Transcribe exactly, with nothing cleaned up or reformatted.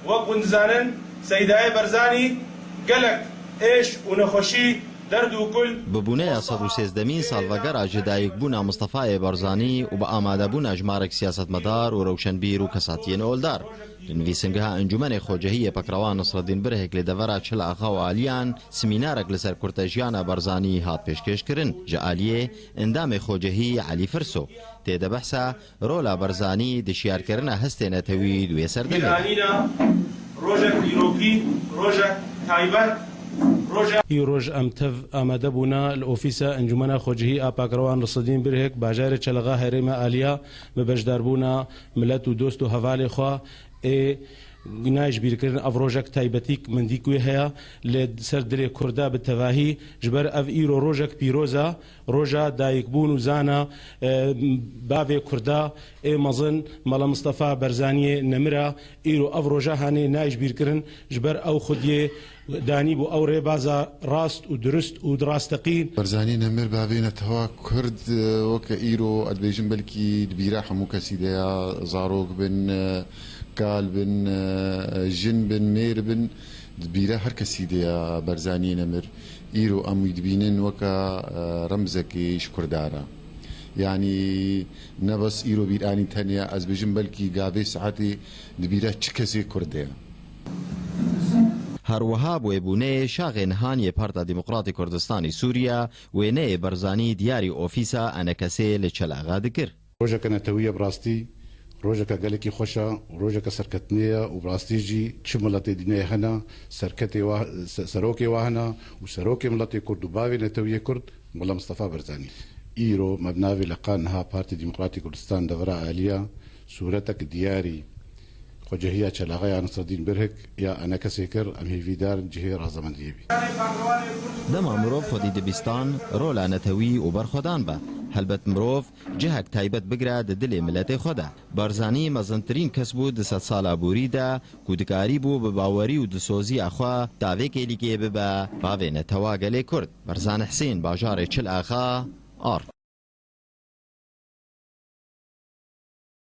Wek hûn dizanin, Seydayê Barzanî gelek êş û nexweşî, derd û kul. Bi bûneya sed û sêzdemîn salvegera ji dayikbûna Mistefayê Barzanî û bi amadebûna jimarek siyasetmedar û rewşenbîr û kesatiyên oldar, di nivîsingeha Encûmenê Xwecehiyê Pekrewan Nisreddîn Birhek li devera Çil Axa û Aliyan semînarek li ser kurtejiyana Barzanî hat pêşkêşkirin. Ji aliyê endamê Xwecehî Elî Firso tê de behsa rola Barzanî di şiyarkirina hestê netewî di wê serdemê de. Bîranîna rojek dîrokî, rojek taybet, rojek Î roj em tev amade bûna li ofîsa Encûmena Xwecihî a Pakrewan Risedîn Birhek, bajarê Çelexa herêma Aliya, bi beşdarbûna milet û dost û hevalê xwe ê nayê ji bîr kirin. Ev rojek taybetîk mendî ku heye li ser dilê Kurda bi tevahî, ji ber ev îro rojek pîroz e, roja dayikbûn û zana, e, bavê Kurda ê mezin Mela Mistefa Barzaniyê nemira. Îro ev roja hanê nayê ji bîr kirin, ji ber ew xwediyê danîbû ew rêbaza rast û dirust û rasteqîn. Barzanî nemir bavê netewa Kurd, e, weke îro ez dibêjim belkî di bîra hemû kesî de ya, zarok bin, e, kal bin, e, jin bin, mêr bin, di bîra her kesî de ya Barzanî nemir. Îro em wî dibînin weke, e, remzekê ji Kurda re. Yanî ne bes îro bîranî tenya, ez bêjim belkî gavê saetê di bîra çi kesê Kurd de ye. Her wiha bi wê bûneyê şaxê nihan yê Parta Demokratî Kurdistanî Sûriye wêneyê Barzanî diyarî ofîsa ENKSê li Çelaxa dikir. Rojeke netewî ye bi rastî, rojeke gelekî xweş e û rojeke serketinê ye û bi rastî jî çi miletê dinyayê hene, serketê wa, se-, serokê wa hene û serokê miletê Kurd û bavê netewiyê Kurd, Mela Mistefa Barzanî. Îro me bi navê leqa niha Partî Demokratî Kurdistan devera Aliya sûretek diyarî Xwecehiya Çelaxa ya Nisreddîn Birhik ya ENKSê kir, em hêvîdar in cihê razamendiyê bî. Dema mirov xwedî dibîstan, rola netewî û berxwedan be. Helbet mirov cihek taybet bigire di dilê miletê xwe de. Barzanî mezintirîn kes bû di sedsala borî de ku dikarîbû bi bawerî û dilsoziya xwe tavê kêlîkê bibe bavê netewa gelê Kurd. Barzanî Husên, bajarê Çil Axa, Ard.